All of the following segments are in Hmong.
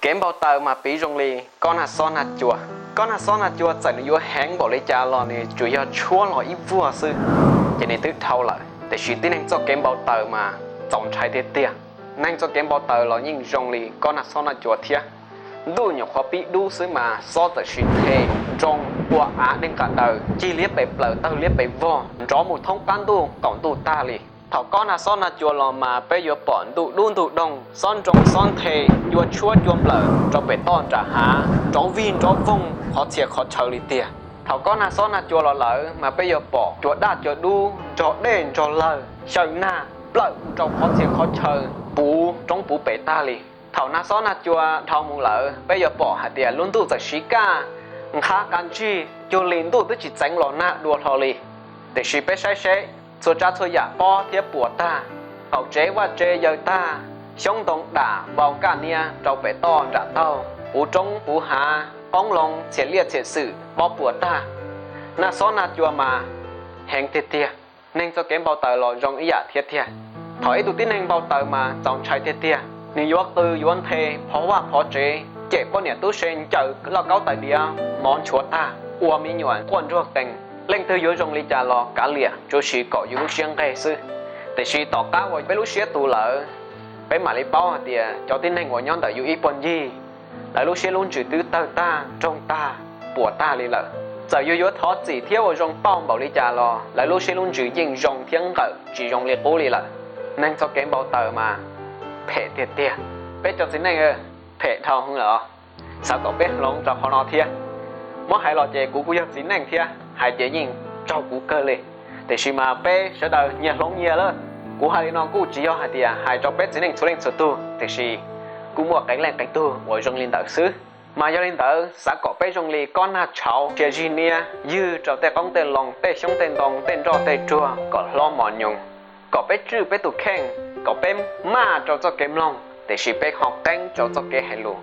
Kev npau taws mas piv zoo li kob nag xob nag cua. Kob nag xob nag cua txawm nws yuav heev npaum li cas los nws tsuas yog tshuab los ib vuag xwb ces nws twb dhau lawm, tiam sis tib neeg txoj kev npau taws mas txaus ntshai tiag tiag. Neeg txoj kev npau taws los yeej zoo li kob nag xob nag cua thiab. Ntuj nyuam qhuav pib dub xwb mas xob txawm sis the, nroo, ua av dej nqa daws, cig liab pes plaws tawg liab pes vog, nrov mus thoob qab ntuj qaum ntuj tag li. Thaum kob nag xob nag cua los mas peb yuav pom ntuj dub ntug doog, xob nroo xob nthe, cua tshuab cua nplawm rau pem toj nram hav, nrov vig nrov voog qhov txhia qhov chaw li tiag. Thaum kob nag xob nag cua los lawm mas peb yuav pom cua daj cua dub nrog dej nrog lawg, xyaw nag plawm rau qhov txhia qhov chaw puv roob puv pes tag li. Thaum nag xob nag cua dhau mus lawm peb yuav pom hais tias lub ntuj txawm siv kaj, nqhab qab ntsig cuag li ntuj twb tsis txeev los nag dua hlo li. Tiam sis peb saib seb, txhua tsav txhua yam pob thiab puas tag, qaum tsev vaj tsev yawg tag, xyoob ntoo dam vau kaj niab rau pem toj nram taug, puv roob puv hav, qoob loo txhiam liaj txhiam xwm pob puas tag. Nag xob nag cua mas heev tiag tiag. Neeg txoj kev npau taws los zoo ib yam thiab tiag. Thaum ib tug tib neeg npau taws mas txaus ntshai tiag tiag, nws yuav qw yuav nthe, phov vaj phov tsev, cem poj niam tub se, ncaws lauj kaub tais diav mov nchuav tag, ua me nyuam quaj ntsuag qees. Leej twg yuav zoo li cas los kav liam, tsuas sis kom yus lub siab nqeg xwb. Tiam sis tom qab uas peb lub siab tus lawm, peb mam li paub hais tias cov tib neeg uas nyob ntawm yus ib puag ncig, lawv lub siab lub ntsws twb tawg tag nroog tag puas tag li lawm. Txawm yus yuav thov txim thiab ua zoo pauj npaum li cas los lawv lub siab lub ntsws yeej zoo thiab nqawm tsis zoo li qub li lawm. Neeg txoj kev npau taws mas phem tiag tiag. Peb cov txiv neej phem dhau heev lawm. Xav kom peb hloov rau qhov no thiab. Muab hais los ces kuv kuj yog txiv neej thiab, hais ces yeej raug kuv kawg li. Tiam sis mas peb sawv daws nyias hloov nyias lawm. Kuv hais li no kuj tsis yog hais tias hais rau peb txiv neej txhua leej txhua tug, tiam sis kuj muaj qee leej qee tug uas zoo li ntawd xwb. Mas yog li ntawd xav kom peb zoo li kob nag tshauv, sia zig niab ywg rau tej qoob tej loo, tej xyoob tej ntoo, tej nroj tej tsuag kom hlob mos nyoos, kom peb tswj peb tus kheej, kom peb maj rau txoj kev mloog, tiam sis peb ho qeeb rau txoj kev hais lus,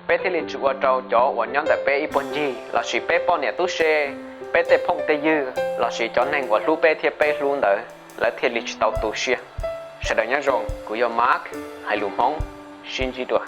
peb thiaj li tsis ua rau cov uas nyob ntawm peb ib puag ncig lossis peb poj niam tub se, peb tej phooj tej ywg lossis cov neeg uas hlub peb thiab peb hlub ntawd lawv thiaj li tsis tau tu siab. Sawv daws nyob zoo, kuv yog Mark, hais lus Hmoob, sib ntsib dua.